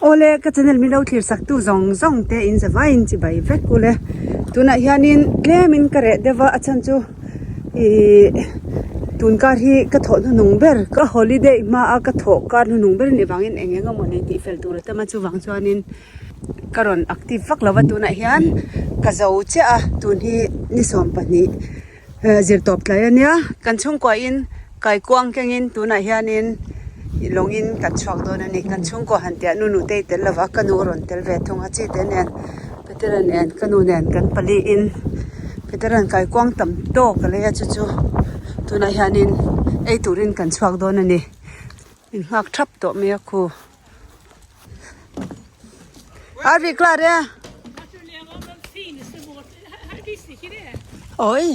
Awle ka channel min lo thlir sak tu zawng zawng te in za vaiin chibai vek ule tunah hianin tlemin ka reh deuh a a chhan chu ihh tun kar hi ka thawh hnuhnung ber ka holiday hma a ka thawh kar hnuhnung ber anih vangin eng eng emaw ni tih fel tur a tam a chuvang chuanin ka rawn active vak lo va tunah hian ka zo chiah a tun hi ni 12. Zirtawp tlai a nia, kan chhungkuahin kaikuang kengin tunah hianin lawngin kan chhuak dawn a ni. Kan chhungkua han tiah nu nutei tel lova ka nu a rawn tel ve thung a, chite nen Petera nen ka nu nen kan paliin Petera'n kaikuang tam tawk a lei a chu chu tunah hianin ei turin kan chhuak dawn a ni. Min nghak thap tawh mai a khu. Arvi klar e. Oi.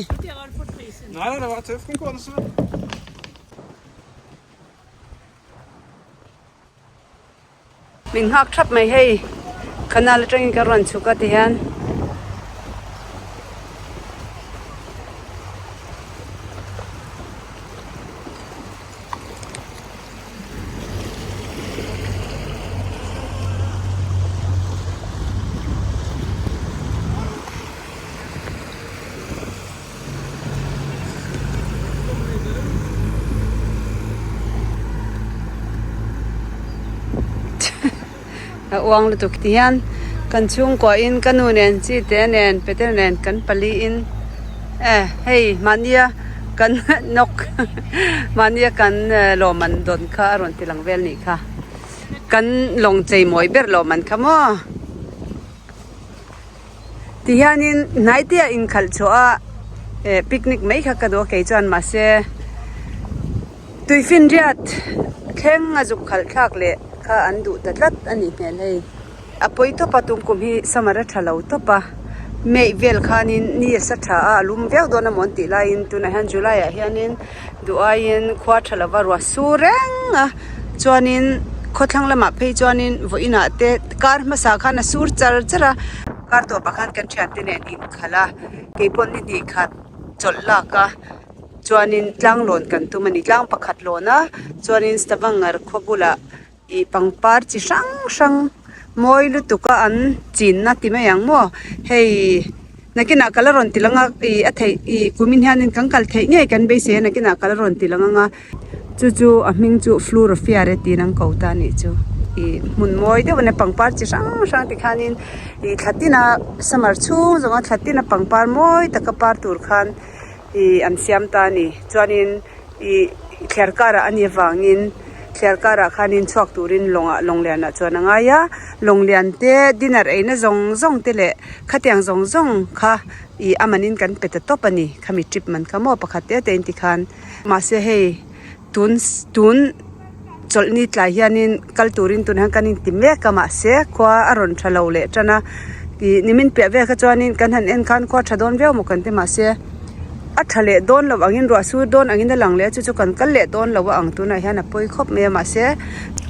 Nei, det var tøff konkurranse. Min nghak thap mai hei. Canal atangin ka rawn chhuk a ti hian. A uang lutuk ti hian kan chhungkua in ka nu nen chi te nen Peter nen kan pali in eh hei mahnia kan nawk mahnia kan lawmman dawn kha a rawn ti lang vel nih kha kan lawng chei mawi ber lawmman kha maw. Ti hianin hnai te ah inkhalh chhuah a eh picnic mai kha ka duh a kei chuan mahse tuifinriat thleng a zuk khalh thlak leh kha an duh ta tlat a nih hmel hei. A pawi tawp a tum kum hi summer a tha lo tawp a May vel khanin ni a sa tha a a lum viau dawn amaw an tih laiin tunah hian July ah hianin duh aiin khua tha lova ruah sur reng a chuanin khawthlang lamah phei chuanin vawiinah te kar hmasa khan a sur char char a kar tawpah khan kan thiante nen inkhalh a keipawh ni hnih khat chawlh lak a chuanin tlang lawn kan tum a ni tlang pakhat lawn a chuanin Stavanger khaw bulah Ih pangpar chi hrang hrang mawi lutuk a an chinna ti mai ang maw hei nakinah ka la rawn ti lang a ih a theih ih kumin hianin kan kal theih ngei kan beisei a nakinah ka la rawn ti lang ang a chu chu a hming chu fluroffiare tiin an ko ta a nih chu ih hmun mawi deuh a nia pangpar chi hrang hrang tikhanin ih thla tina summer chhung zawnga thla tina pangpar mawi taka par tur khan ih an siam ta a ni chuanin. Ih thliar karah a nih avangin thliar karah khanin chhuak turin lawngah lawng lianah chuan a ngai a lawng lian te dinner eina zawng zawng te leh khatiang zawng zawng kha ih a manin kan pe ta tawp a ni khami trip man kha maw pakhat te te in ti khan mahse hei tun tun chawlhni tlai hianin kal turin tunah hian kan inti mek a mahse khua a rawn tha lo leh tan a ih nimin piah vel kha chuanin kan han en khan khua tha dawn viau maw kan ti mahse a tha leh dawn loh angin ruah sur dawn angin a lang leh a chu chu kan kal leh dawn lo a ang tunah hian a pawi khawp mai a mahse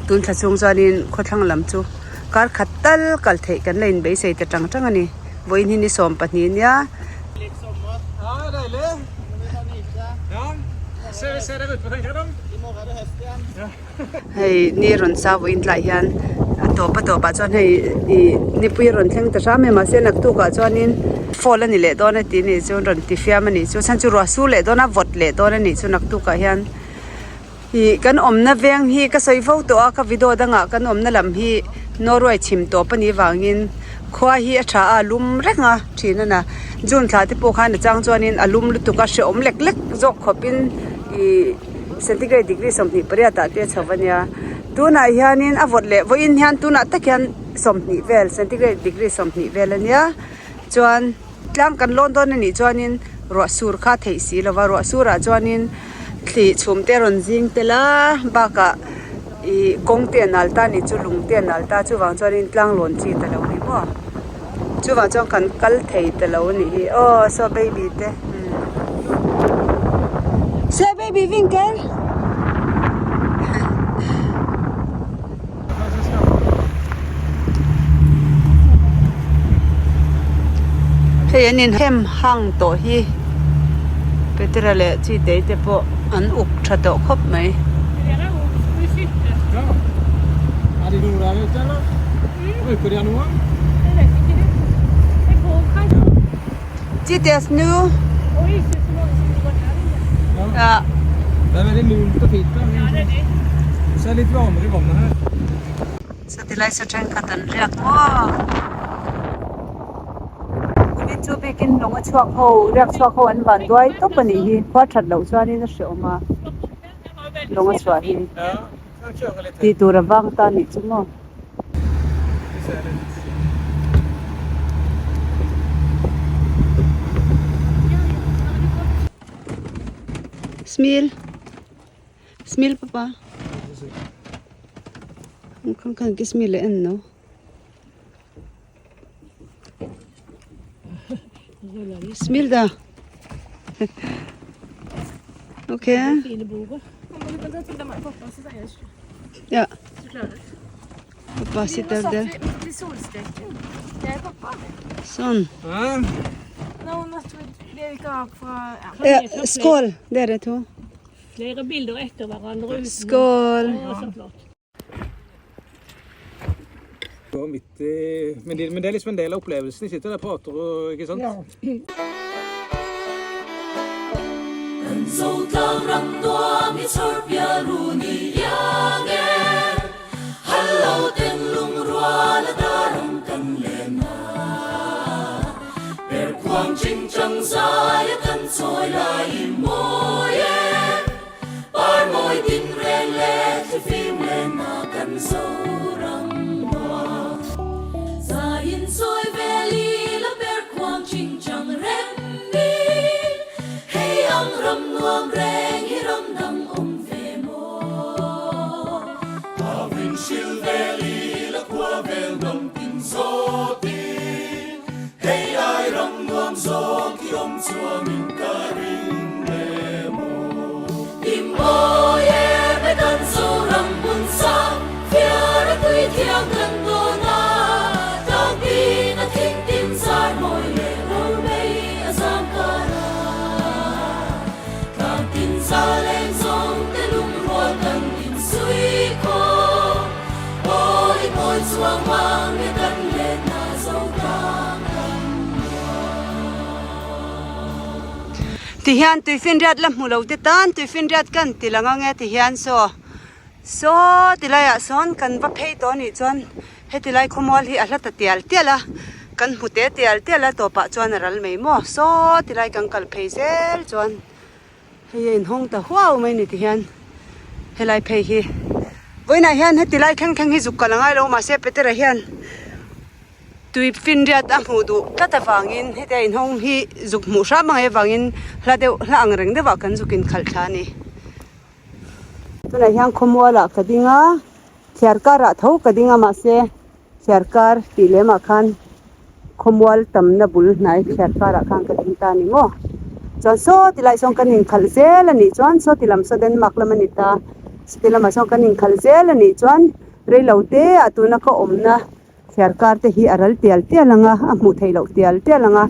tun thla chhung chuanin khawthlang lam chu kar khat tal kal theih kan la inbeisei ta tang tang a ni vawiin hi ni 12 nia. Hei ni rawn sa vawiin tlaiah hian a tawp a tawpah chuan hei ih nipui a rawn thleng ta hram mai mahse naktukah chuanin fall a ni leh dawn a tih a nih chu rawn ti fiam a nih chu chhan chu ruah sur leh dawn a vawt leh dawn a nih chu naktukah hian ih kan awmna veng hi ka sawi fo tawh a ka video dangah kan awmna lam hi Norway chhim tawp a nih vangin khua hi a tha a a lum reng a thin a na June thla te pawh khan a chang chuanin a lum lutuk a hrehawm lek lek zawk khawpin ih centigrade degree 28 ah te a chho va nia tunah hianin a vawt leh vawiin hian tunah tak hian 20 vel centigrade degree 20 vel a nia chuan tlang kan lawn dawn a nih chuanin ruah sur kha theih si lova ruah surah chuanin thli chhum te a rawn zing tel a bakah ih kawng te a nal ta a nih chu lung te a nal ta chuvang chuanin tlang lawn chi ta lo a ni maw chuvang chuan kan kal thei ta lo a nih hi aw saw baby te se baby vinkel. Hei an inhem hang tawh hi Petera leh Chitei te pawh an uk tha tawh khawp mai. Er de noe der ute, eller? Bruker de noe? Jeg vet ikke det. Jeg går kanskje. Chitea snø. Oi, se så mange som går der inne. Ja. Det er veldig lunt og fint der. Ja, det er det. Så er det litt varmere i vannet her. Satilai saw thenkhat an riak maw? Kumin chu bikin lawng a chhuak ho riak chhuak ho an van duai tawp a nih hi khua that loh chuanin a hreawm a lawng a chhuah hi tih tur a vang ta a nih chu maw. Smil Smil papa Ang kan ki smil en no. Smil da. Ok. Ja. Pappa sitter der. Sånn. Ja, skål, dere to. Flere bilder etter hverandre. Uten Skål! Å, så flott. Går midt i, men, det, men det er liksom en del av opplevelsen. De sitter der og prater og ikke sant? Zotlang ram nuam hi chhawr pial run i iang e, hal lo ten lungrual a darang kan len a, per khuang ching chang zai a kan chawi lai i mawi e, par mawi tin reng le thlifim len a kan Zoram nuam. Zaiin sawi vel i la per khuang ching chang rem mi, hei ang ram nuam reng hi ram dang awm ve maw. Avin hril vel i la khua vel nawm tin zawt i, hei ai ram nuam zawk hi awm chuangin ka ring le maw. Tim mawi e me kan Zoram hmun sang fiar a tui thiang kan dawn a, tlang tin a thing tin zar mawi leh ro mei a zam kar a. Tlang tin za leng zawng te lungrual kan insui khawm, aw i mawi chuang mang nge kan let na zo tlang kan nuam. Tihian tuifinriat la hmu lo te tan tuifinriat kan ti lang ang e tihian saw saw tilaiah sawn kan va phei tawh anih chuan heti lai khawmual hi a hla ta tial tial a kan hmu te tial tial a tawpah chuan a ral mai maw saw tilai kan kal phei zel chuan hei a inhawng ta huau mai ni tihian helai phei hi vawiinah hian heti lai thleng thleng hi zuk kal a ngai lo mahse Petera hian. Tui finriat a hmuh duh tlat avangin hetia inhawng hi zuk hmuh hram ang avangin hla deuh hla ang reng deuhah kan zuk inkhalh thla a ni. Tunah hian khawmualah ka ding a, thliar karah tho ka ding a mahse thliar kar tih lemah khan khawmual tamna bul hnai thliar karah khan ka ding ta a ni maw. Chuan saw ti laiah sawn kan inkhalh zel a nih chuan saw ti lam saw Denmark lam a ni ta, saw ti lamah sawn kan inkhalh zel a nih chuan reilote ah tuna ka awmna. Thliar kar te hi a ral tial tial ang a, a hmuh theih loh tial tial ang a,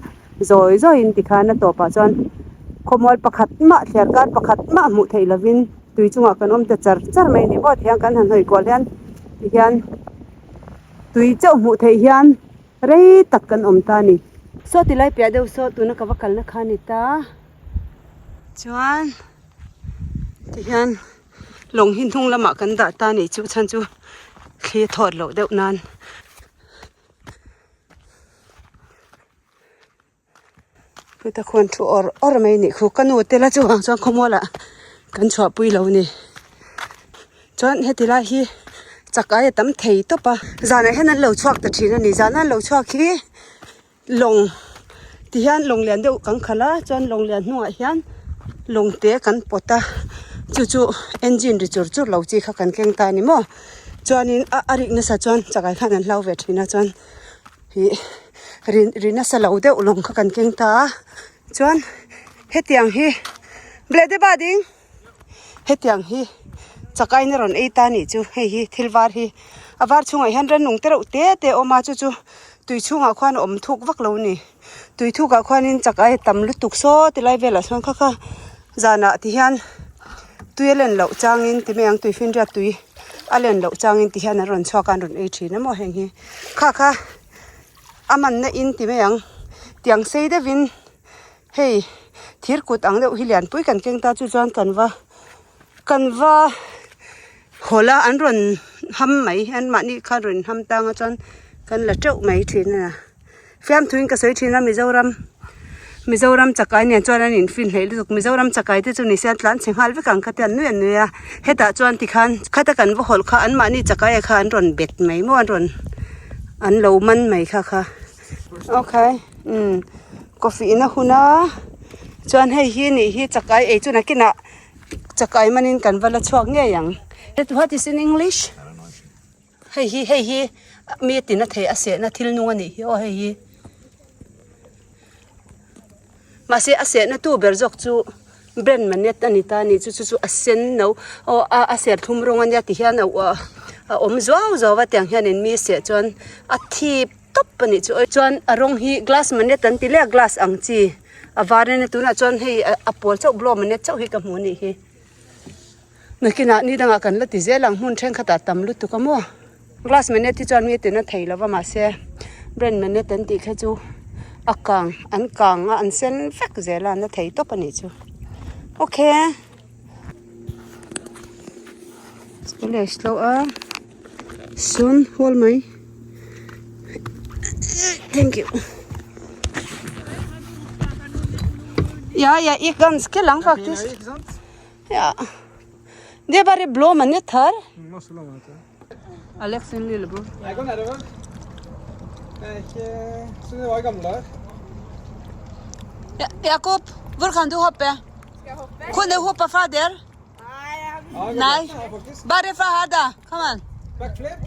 zawi zawiin tikhan a tawpah chuan khawmual pakhat mah thliar kar pakhat mah hmuh theih lovin tui chungah kan awm ta char char mai a ni maw tihian kan han hawi kual hian tihian tui chauh hmuh theih hian rei tak kan awm ta a ni. Saw ti lai piah deuh saw tuna ka va kalna kha a ni ta chuan tihian. Lawng hi hnung lamah kan dah ta nih chu chhan chu thli a thawt loh deuh nan. Chuta khuan thu awr awr mai nih khu ka nu te la chu vang chuan khawmual ah kan chhuah pui lo ni. Chuan heti lai hi chak ai a tam thei tawp a zanah hian an lo chhuak ta thin a ni zana an lo chhuak hi Lawng ti hian lawng lian deuh kan khalh a chuan lawng lian hnungah hian lawng te kan pawt a chu chu engine ri chur chur lo chi kha kan keng ta a ni maw chuanin a a rik nasa chuan chakai khan an hlau ve thin a chuan ih ri ri nasa lo deuh lawng kha kan keng ta a chuan hetiang hi bleh te ba ding. Hetiang hi chakaina rawn ei ta nih chu hei hi thil var hi a var chhungah hian rannung te reuh te te a awm a chu chu tui chhungah khuan a awm thuk vak lo a ni tui thukah khuanin chakai a tam lutuk saw ti lai velah sawn kha kha zanah ti hian tui a len loh changin ti mai ang tui finriat tui. A len loh changin ti hian an rawn chhuak a an rawn ei thin a maw heng hi kha kha a manna in ti mai ang tiang sei deuhin hei thir kut ang deuh hi lianpui kan keng ta chu chuan kan va kan va hawlh a an rawn ham mai an mahni khan rawn ham tang a chuan kan la teuh mai thin a. Fiamthuin ka sawi thin a Mizoram Mizoram chakai nen chuan an infin hleih lutuk Mizoram chakai te chu ni se an tlan chhe nghal vek ang kha te an nui an nui a hetah chuan tikhan khata kan va hawlh kha anmahni chakai ah kha an rawn bet mai maw an rawn an lo man mai kha kha okay umm coffee in a hun a chuan hei hi nih hi chakai ei chu nakinah chakai manin kan va la chhuak ngei ang what is in English? Hei hi hei hi mi tina thei a sehna thil nung a nih hi aw hei hi mahse a sehna tu ber zawk chu brand manet a ni ta a ni chu chu chu a sen no aw a a serthlum rawng a nia ti hian a a awm zuau zuau a tiang hianin mi seh chuan a thip tawp a nih chu chuan a rawng hi glass manet an ti leh a glass ang chi a var a nia tunah chuan hei a pawl chauh blow manet chauh hi ka hmu a nih hi. Nakinah ni dangah kan la ti zel ang hmun thenkhatah tam lutuk a maw glass manet hi chuan mi tina thei lova mahse brand manet an tih kha chu a kang an kang a an sen vek zel a an la thei tawp a nih chu okay college tlo a sawn hawl mai thank you ya ya i ganske lang faktisk. Ja. Det er bare blå manet her. Masse blå maneter. Alex sin lillebror. Jeg går nedover. Det er ikke som det var i gamle dager. Ja, Jakob, hvor kan du hoppe? Skal jeg hoppe? Kunne du hoppe fra der? Nei, jeg har Ja, det går Nei. bra her, faktisk. Bare fra her, da. Kom an. Backflip.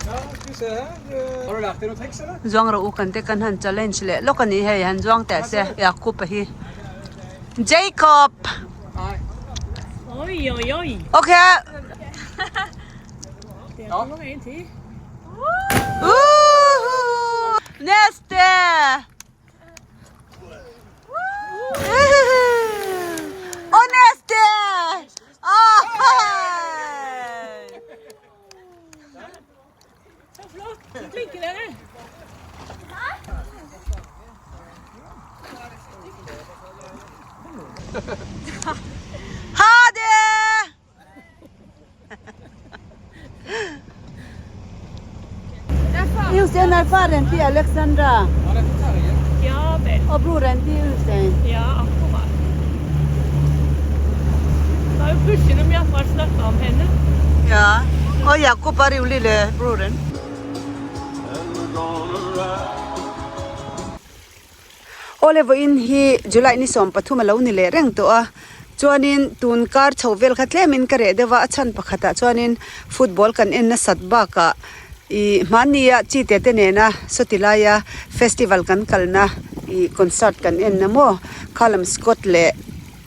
Ja, skal vi se her. Har du lært deg noen triks, eller? Zuang rawh u kan te kan han challenge leh lawk a ni hei han zuang teh se Jacob a hi Jacob Nei. Oi, oi, oi. Ok Der kommer en til. Woohoo! Neste! Og neste! Ah! Så flott. Så flinke dere. Ha det! Jostein er faren til Alexandra Han heter Terje. Ja vel. og broren til Jostein. Ja, akkurat. Det var jo pussig når vi akkurat snakka om henne. Ja. Og Jakob er jo lillebroren. Awle vawiin hi July ni 13 a lo ni leh reng tawh a chuanin tun kar chho vel kha tlemin ka reh deuh a a chhan pakhatah chuanin football kan en nasat bakah ih hmania chi te te nena sawti laia festival kan kalna ih concert kan en na maw khalam Scott leh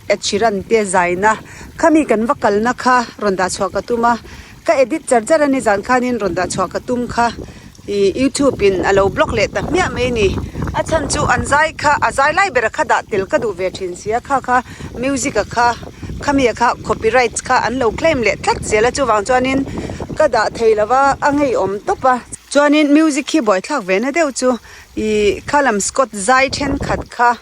Ed Sheeran te zaina khami kan va kalna kha rawn dah chhuah ka tum a ka edit char char a ni zan khanin rawn dah chhuah ka tum kha ih youtube in a lo block leh ta hmiah mai a ni a chhan chu an zai kha a zai lai ber a kha dah tel ka duh ve thin sia kha kha music a kha khami a kha copyright kha an lo claim leh tlat zel a chuvang chuanin ka dah thei lova a ngeiawm tawp a chuanin music hi buaithlak ve na deuh chu ih khalam scott zai thenkhat kha.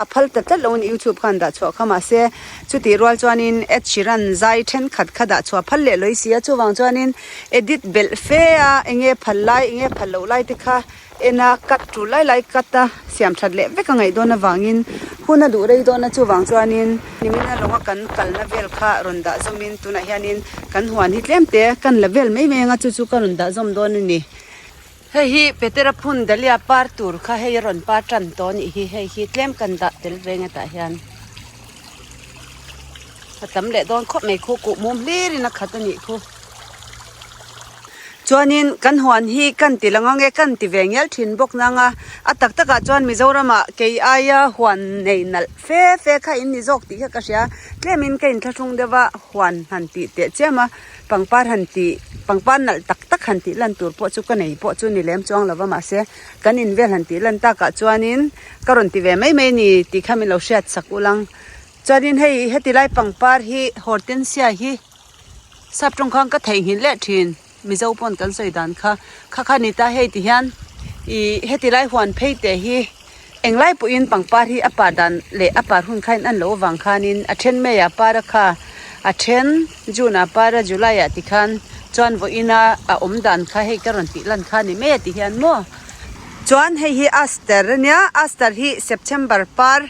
A phal ta tlat lo a ni youtube khan dah chhuah kha mahse chutih rual chuanin Ed Sheeran zai thenkhat kha dah chhuah phal leh lawih si a chuvang chuanin edit belh fe a enge phal lai enge phal loh lai te kha en a cut tul lai lai cut a siam that leh vek a ngaih dawn avangin hun a duh rei dawn a chuvang chuanin nimin a lawnga kan kalna vel kha rawn dah zawmin tunah hianin kan huan hi tlem te kan la vel mai mai anga chu chu ka rawn dah zawm dawn a ni. Hei hi Petera phun Dahlia par tur kha hei a rawn par tan tawh a nih hi hei hi tlem kan dah tel ve nge tah hian a tam leh dawn khawp mai khu kuh mum hlir in a khat a nih khu. Chuanin kan huan hi kan ti lang ange kan ti ve ngial thin bawk nang a, a tak takah chuan Mizoramah kei aia huan nei nalh fe fe kha in ni zawk tih kha ka hria. Tlemin ka inthlahrung deuh a, huan han tih teh chiam a, pangpar han tih, pangpar nalh tak tak han tih lan tur pawh chu ka nei pawh chu ni lem chuang lo va mahse kan invel han tih lan takah chuanin ka rawn ti ve mai mai a ni tih kha min lo hriat sak ulang. Chuanin hei heti lai pangpar hi hortensia hi. Sap tawng khan ka theihnghilh leh thin, Mizo pawn kan sawi dan kha, kha kha ni ta hei ti hian ih heti lai huan phei teh hi englai pawhin pangpar hi a par dan leh a par hun kha in an lo avang khanin a then May ah par a kha a then June ah par a July ah ti khan chuan vawiin a a awm dan kha hei ka rawn tih lan kha ni mai a ti hian maw chuan hei hi aster ania aster hi September par.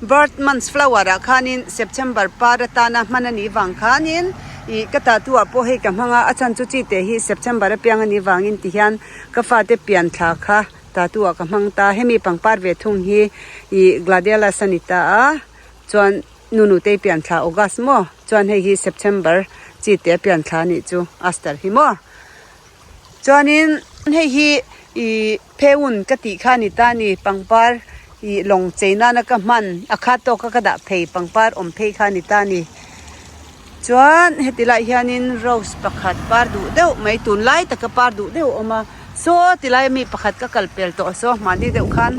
Birth month flower ah khanin September par atana hman a nih vang khanin ih ka tattoo ah pawh hei ka hmang a, a chhan chu chi teh hi September apiang a nih vangin ti hian ka fate pian thla kha tattoo ah ka hmang ta, hemi pangpar ve thung hi ih gladiolus a ni ta a, chuan nunu tei pian thla August maw chuan hei hi September chi teh a pian thla a nih chu aster hi maw chuanin hei hi ih. Pheun ka tih kha ni ta ni, pangpar ih lawng chei nana ka hman a khat tawka ka dah phei pangpar awm phei kha ni ta ni. Chuan heti lai hianin rose pakhat par duh deuh mai tunlai taka par duh deuh a awm a, saw ti laia mi pakhat ka kal pel tawh saw mahni deuh khan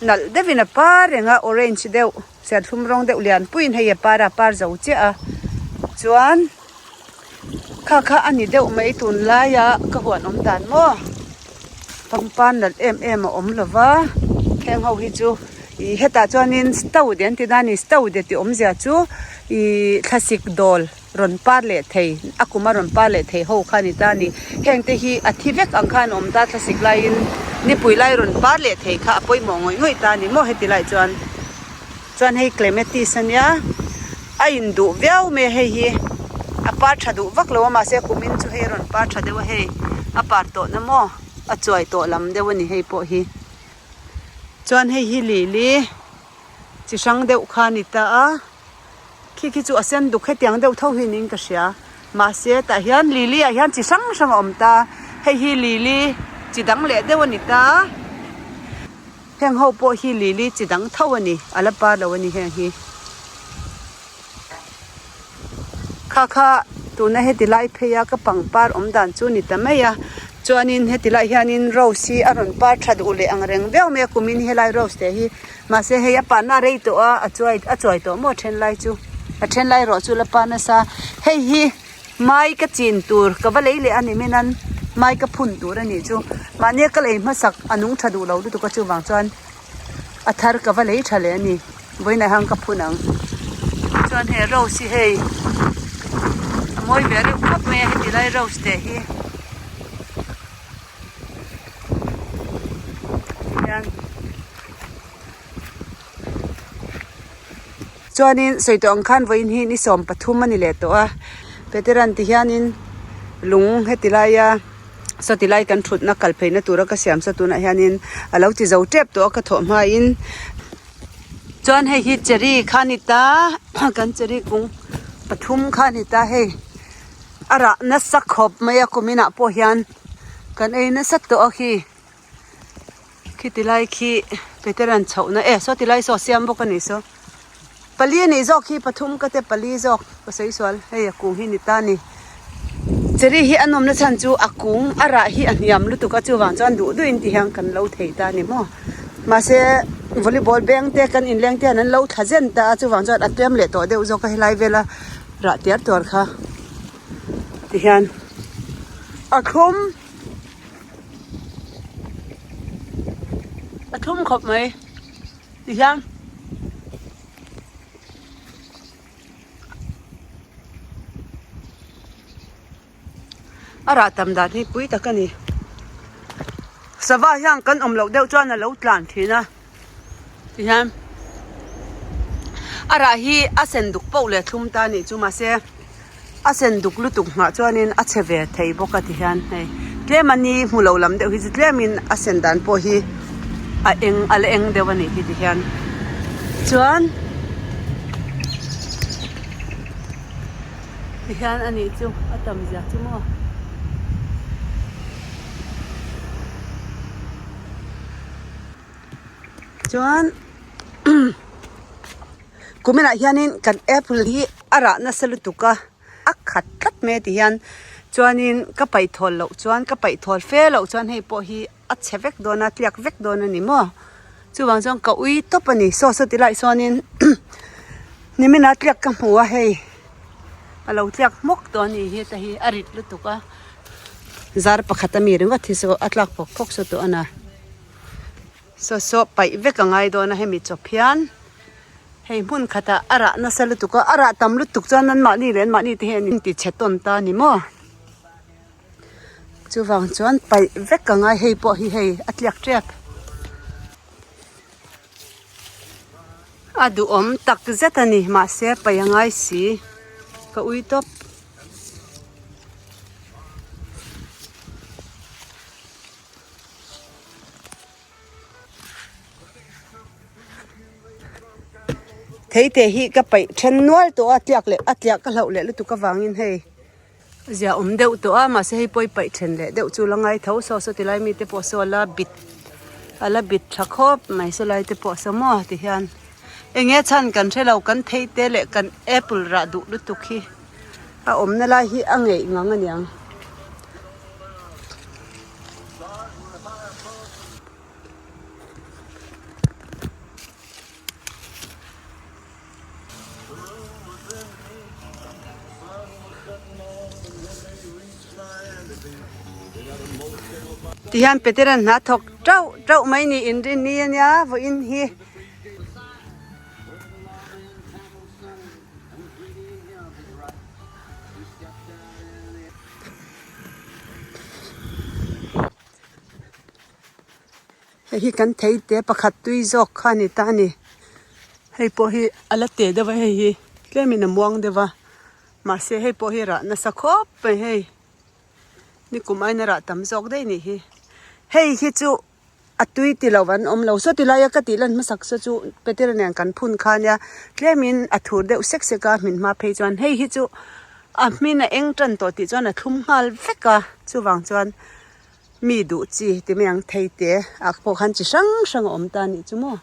nalh deuhin a par reng a orange deuh serthlum rawng deuh lian puiin hei a par a par zo chiah a chuan. Kha kha a ni deuh mai tunlaia ka huan awm dan maw pangpar nalh em em a awm lo va heng ho hi chu ih hetah chuanin staude an ti na a ni staude tih awmzia chu ih thlasik dawl rawn par leh thei a kum a rawn par leh thei ho kha a ni ta a ni heng te hi a thi vek ang khan a awm ta thlasik laiin nipui lai rawn par leh thei kha a pawimawh ngawih ngawih ta a ni maw heti lai chuan. Chuan hei clematis ania a induh viau mai a hei hi a par tha duh vak lo a mahse kumin chu hei a rawn par tha deuh a hei a par tawh na maw a chuai tawh lam deuh a ni hei pawh hi chuan hei hi lili chi hrang deuh kha a ni ta a khi khi chu a sen duk hetiang deuh tho hi niin ka hria mahse tah hian lili ah hian chi hrang hrang a awm ta hei hi lili chi dang leh deuh a ni ta. Heng ho pawh hi lili chi dang tho a ni, a la par lo a ni heng hi. Kha kha tuna heti lai phei a ka pangpar awm dan chu ni ta mai a, chuanin heti lai hianin rose hi a rawn par tha duh leh ang reng viau mai a kumin helai rose te hi mahse hei a parna a rei tawh a, a chuai a chuai tawh maw a then lai chu a then lai erawh chu la par nasa hei hi. Mai ka chin tur ka va lei leh a ni min an mai ka phun tur a nih chu mahnia ka lei hmasak a nung tha duh lo lutuk a chuvang chuan a thar ka va lei tha leh a ni vawiinah hian ka phun ang chuan he rose hi hei a mawi ve reuh khawp mai a heti lai rose te hi hian. Chuanin sawi tawh ang khan vawiin hi ni 13 a ni leh tawh a, Peteran ti hianin lung heti laia saw ti lai kan thutna kal pheina tura ka siam saw tunah hianin a lo ti zo tep tawh a ka thawh hmain chuan hei hi cherry kha a ni ta kan cherry kung pathum kha a ni ta hei a rah nasa khawp mai a kuminah pawh hian kan ei nasa tawh a khi. Khiti lai khi Peteran chhohna e saw ti lai saw siam bawk a nih saw pali a nih zawk khi pathum ka te pali zawk ka sawi sual hei a kung hi ni ta a ni cherry hi a nawmna chhan chu a kung a rah hi a hniam lutuk a chuvang chuan duh duhin ti hian kan lo thei ta a ni maw mahse volleyball beng te kan inleng te hian an lo thla zen ta a chuvang chuan a tlem leh tawh deuh zawk a helai vela rah tiar tuar kha ti hian a thlum. A thlum khawp mai ti hian a rah tam dan hi pui tak a ni sava hian kan awm loh deuh chuan a lo tlan thin a ti hian a rah hi a sen duk poh leh thlum ta a nih chu mahse. A sen duk lutuk nghah chuanin a chhe ve thei bawk a ti hian hei tlem a ni hmu lo lam deuh hi chu tlemin a sen dan pawh hi a eng a la eng deuh a nih hi ti hian chuan ti hian a nih chu a tam zia chu maw. Chuan kuminah hianin kan apple hi a rah nasa lutuk a a khat tlat mai a ti hian chuanin ka paih thawl loh chuan ka paih thawl fe loh chuan hei pawh hi a chhe vek dawn a tliak vek dawn a ni maw chuvang chuan ka ui tawp a ni saw saw ti laiah sawnin nimin a tliak ka hmu a hei a lo tliak hmawk tawh a ni hi heta hi a rit lutuk a zar pakhat ami ringawt hi chu a tlak phawk phawk saw tawh a na. Saw saw paih vek a ngai dawn a hemi chawp hian hei hmun khatah a rah nasa lutuk a a rah tam lutuk chuan anmahni leh anmahni te hian in ti chhe tawn ta a ni maw chuvang chuan paih vek a ngai hei pawh hi hei a tliak tep a duhawm tak zet a ni mahse paih a ngai si ka ui tawp. Theite hi ka paih then nual tawh a tliak leh a tliah ka hlauh leh lutuk avangin hei zia awm deuh tawh a mahse hei pawh i paih then leh deuh chu la ngai tho saw saw tilai mite pawh saw la bit a la bit tha khawp mai saw lai te pawh saw maw ti hian eng nge chhan kan hre lo kan theite leh kan apple rah duh lutuk hi a awmna lai hi a ngeih ngang aniang. Tihian Peter-a'n hna thawk tauh tauh mai niin rin ni ania vawiin hi. Hei hi kan thei te pakhat tui zawk kha a ni ta a ni hei pawh hi a la teh deuh a hei hi tlemin a muang deuh a mahse hei pawh hi rah nasa khawp mai hei nikum aiin a rah tam zawk daih a nih hi hei hi chu. A tui ti lo an awm lo. Saw ti laia ka tih lan hmasak saw chu Petera nen kan phun kha nia tlemin a thur deuh sek sek a hmin hma phei chuan hei hi chu a hmin a eng tan tawh tih chuan a thlum nghal vek a chuvang chuan mi duh chi ti mai ang thei te ah pawh khan chi hrang hrang a awm ta a nih chu maw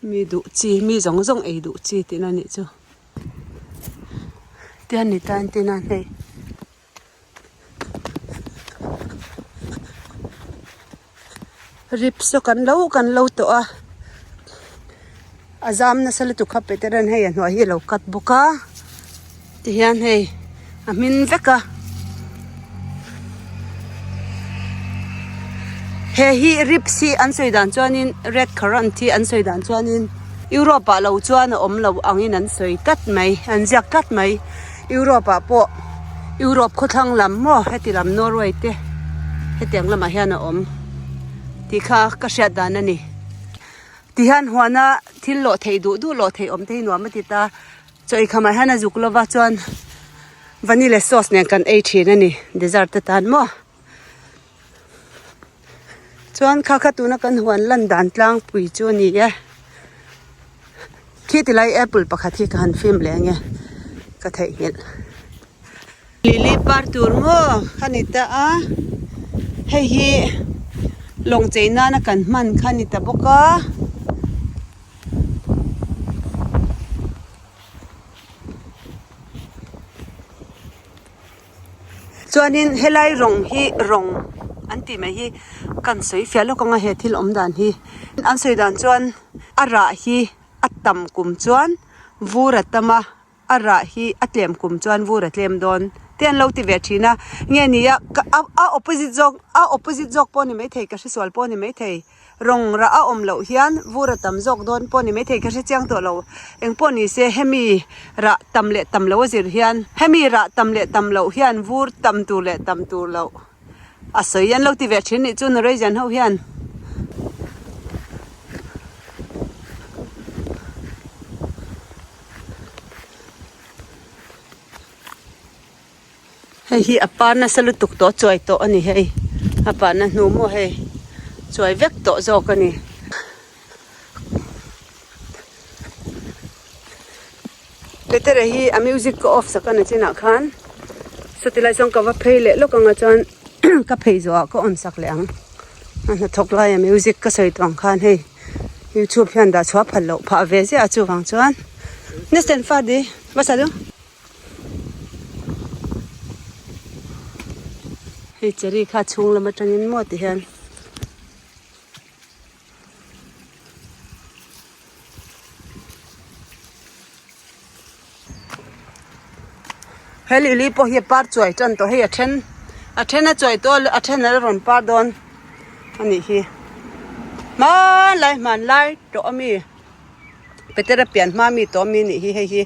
mi duh chi mi zawng zawng ei duh chi tihna a nih chu tihian ni tan tin a hei. Rip saw kan lo kan lo tawh a a zam nasa lutuk kha peter an hei a hnuai hi a lo cut bawk a tihian hei a hmin vek a he hi rips hi an sawi dan chuanin red currant hi an sawi dan chuanin Europe ah lo chuan a awm lo angin an sawi tlat mai an ziak tlat mai. Europe ah pawh Europe khawthlang lam maw heti lam Norway te hetiang lamah hian a awm tih kha ka hriat dan a ni. Tihian huana thil lawh theih duh duh lawh theih awm te hi nuam a ti ta chaw eikham ah hian a zuk lova chuan vanilla sauce nen kan ei thin a ni dessert atan maw. Chuan kha kha tuna kan huan lan dan tlangpui chu a ni e. Khi tilai apple pakhat hi ka han film leh ange ka theihnghilh. Lily par tur maw kha ni ta a hei hi lawng chei nana kan hman kha ni ta bawk a. Chuanin helai rawng hi rawng an tih mai hi kan sawi fiah lawk ang a he thil awm dan hi an sawi dan chuan a rah hi a tam kum chuan vur a tam a a rah hi a tlem kum chuan vur a tlem dawn te an lo ti ve thin a nge ni a a opposite zawk a opposite zawk pawh a ni maithei ka hresual pawh a ni maithei. Rawng rah a awm loh hian vur a tam zawk dawn pawh ni maithei ka hre chiang tawh lo. Eng pawh ni se hemi rah tam leh tam lo a zir hian hemi rah tam leh tam loh hian vur tam tur leh tam tur loh a sawi an lo ti ve thin nih chu Norwegian ho hian. Hei hi a par nasa lutuk tawh chuai tawh a ni hei a parna hnu maw hei chuai vek tawh zawk a ni. Petera hi a music ka off sak a na chinah khan sawti lai chuan ka va phei leh lawk anga chuan ka phei zawhah ka on sak leh ang a hnathawk laia music ka sawi tawh ang khan hei. Youtube hian dah chhuah phal loh phah ve ziah a chuvang chuan Nesten Fadi va sa du. Hei cherry kha chhung lam atangin maw ti hian. He lili pawh hi a par chuai tan tawh hei a then a then a chuai tawh a then a la rawn par dawn a nih hi hmanlai hmanlai tawh a mi Petera pian hma mi tawh a mi nih hi hei hi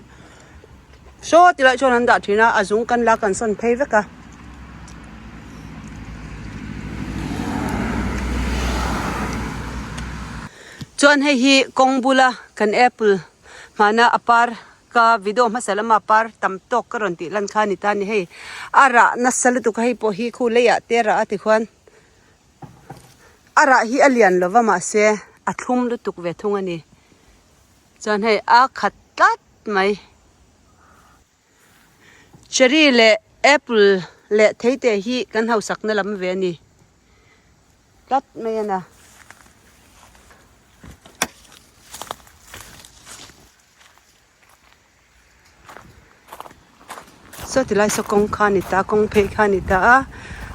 saw ti lai chuan an dah thin a a zung kan la kan sawn phei vek a. Chuan hei hi kawng bula kan apple hmana a par ka video hmasa lama par tam tawk ka rawn tih lan kha a ni ta a ni hei a rah nasa lutuk a hei pawh hi khu leiah te a rah a tikhuan a rah hi a lian lova mahse a thlum lutuk ve thung a ni chuan hei a khat tlat mai. Cherry leh apple leh theite hi kan hausakna lam ve a ni tlat mai a na. Saw ti lai saw kawng kha a ni ta kawng phei kha a ni ta a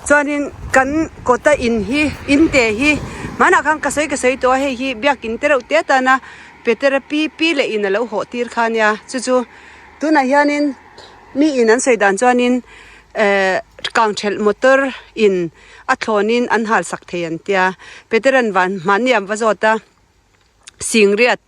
chuanin kan kawta in hi in te hi hmanah khan ka sawi ka sawi tawh a hei hi biakin te reuh te atana Petera pi pi leh in a lo hawh tir kha a nia chu chu tunah hianin mi in an sawi dan chuanin ehh kang thelh motor in a thlawnin an hal sak thei an tia Petera'n van hmanni an va zawt a singriat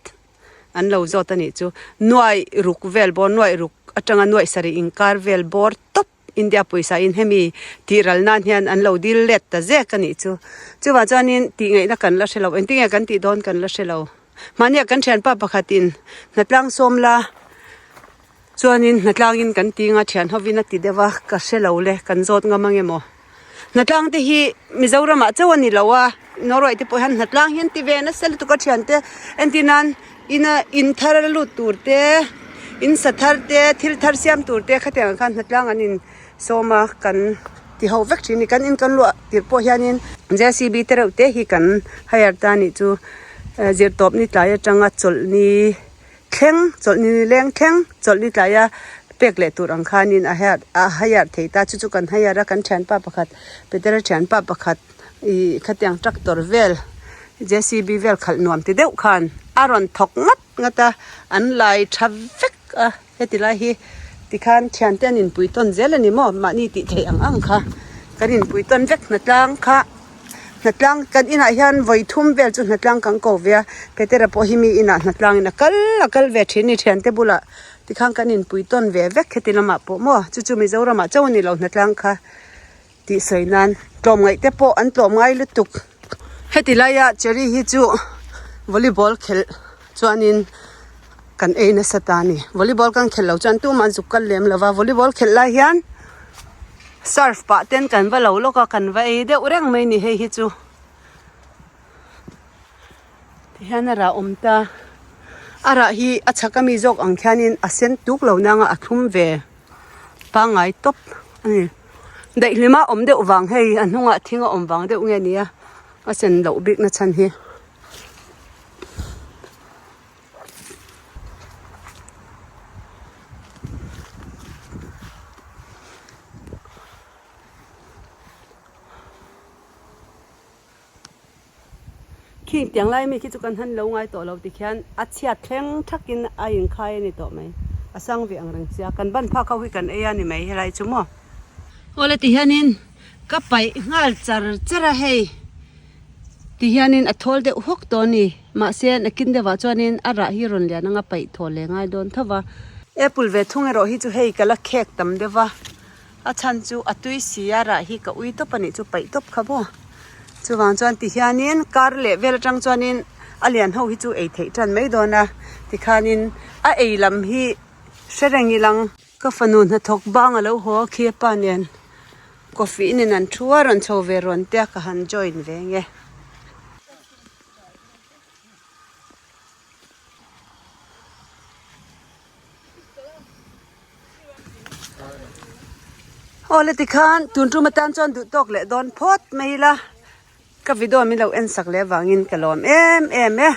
an lo zawt a nih chu nuai ruk vel bawr nuai ruk atanga nuai sarih inkar vel bawr tawp India pawisa in hemi tih ral nan hian an lo dil let ta zek a nih chu. Chuvang chuanin tih ngaihna kan la hre lo, engtinge kan tih dawn kan la hre lo. Mahnia kan thianpa pakhatin hnatlang sawm la chuanin hnatlangin kan ti nga thian hovin a ti deuh a, ka hre lo le, kan zawt ngam ang emaw. Hnatlang te hi Mizoramah chauh a ni lo a, Norway te pawh hian hnatlang hi an ti ve nasa lutuk a thiante entir nan ina in thar a lut tur te, in sa thar te, thil thar siam tur te khatiang ang khan hnatlang an in sawm a kan ti ho vek thin a ni. Kan in kan luah tirh pawh hianin JCB te reuh te hi kan hire ta a nih chu zirtawp ni tlai atanga chawlhni thleng chawlhni ni leng thleng chawlhni tlaia pek leh tur ang khanin a hire a hire thei ta chu chu kan hire a kan thianpa pakhat Petera thianpa pakhat ih khatiang tractor vel J_C_B vel khalh nuam ti deuh khan a rawn thawk ngat ngat a an lai tha vek a heti lai hi tikhan thiante an inpui tawn zel a ni maw mahni tih theih ang ang kha kan inpui tawn vek hnatlang kha. Hnatlang kan inah hian vawi thum vel chu hnatlang kan ko ve a, Petera pawh hi mi inah hnatlang in a kal a kal ve thin a ni thiante bulah tikhan kan inpui tawn ve vek heti lamah pawh maw chu chu Mizoramah chauh a ni lo hnatlang kha tih sawi nan tlawmngaih te pawh an tlawm ngai lutuk. Heti laia cherry hi chu volleyball khelh chuanin kan ei nasa ta a ni volleyball kan khelh loh chuan tumah an zuk kal lem lo va volleyball khelh lai hian. Surf pah ten kan va lo lawk a kan va ei deuh reng mai ni hei hi chu tihian a rah awm ta a rah hi a chhak ami zawk ang khianin a sen tuk lo nang a a thlum ve pangngai tawp a ni daihlim a awm deuh vang hei a hnungah thing a awm vang deuh nge nia a sen loh bik na chhan hi. Khing tiang lai mi khi chu kan han lo ngai tawh lo tikhian a chhiat thleng thakin a inkhai a ni tawh mai a sang ve ang reng sia kan ban phak ho hi kan ei a ni mai helai chu maw. Awle tihianin ka paih nghal char char a hei. Ti hianin a thawl deuh hawk tawh a ni. Mahse, nakin deuhah chuanin a rah hi rawn lian anga paih thawl leh ngai dawn tho va. Apple ve thung erawh hi chu hei ka la khek tam deuh va, a chhan chu a tui si a rah hi ka ui tawp a nih chu paih tawp kha maw. Chuvang chuan ti hianin kar leh vel atang chuanin a lian ho hi chu ei theih tan mai dawn a, tikhanin a ei lam hi hre reng ilang. Ka fanu hnathawk bang a lo haw a khi a pa nen. Coffee nen an thu a rawn chho ve rawn te a ka han join ve nge. Aw le tikhan tun tum atan chuan duh tawk leh dawn phawt mai ila ka video min lo en sak leh avangin ka lawm em em e.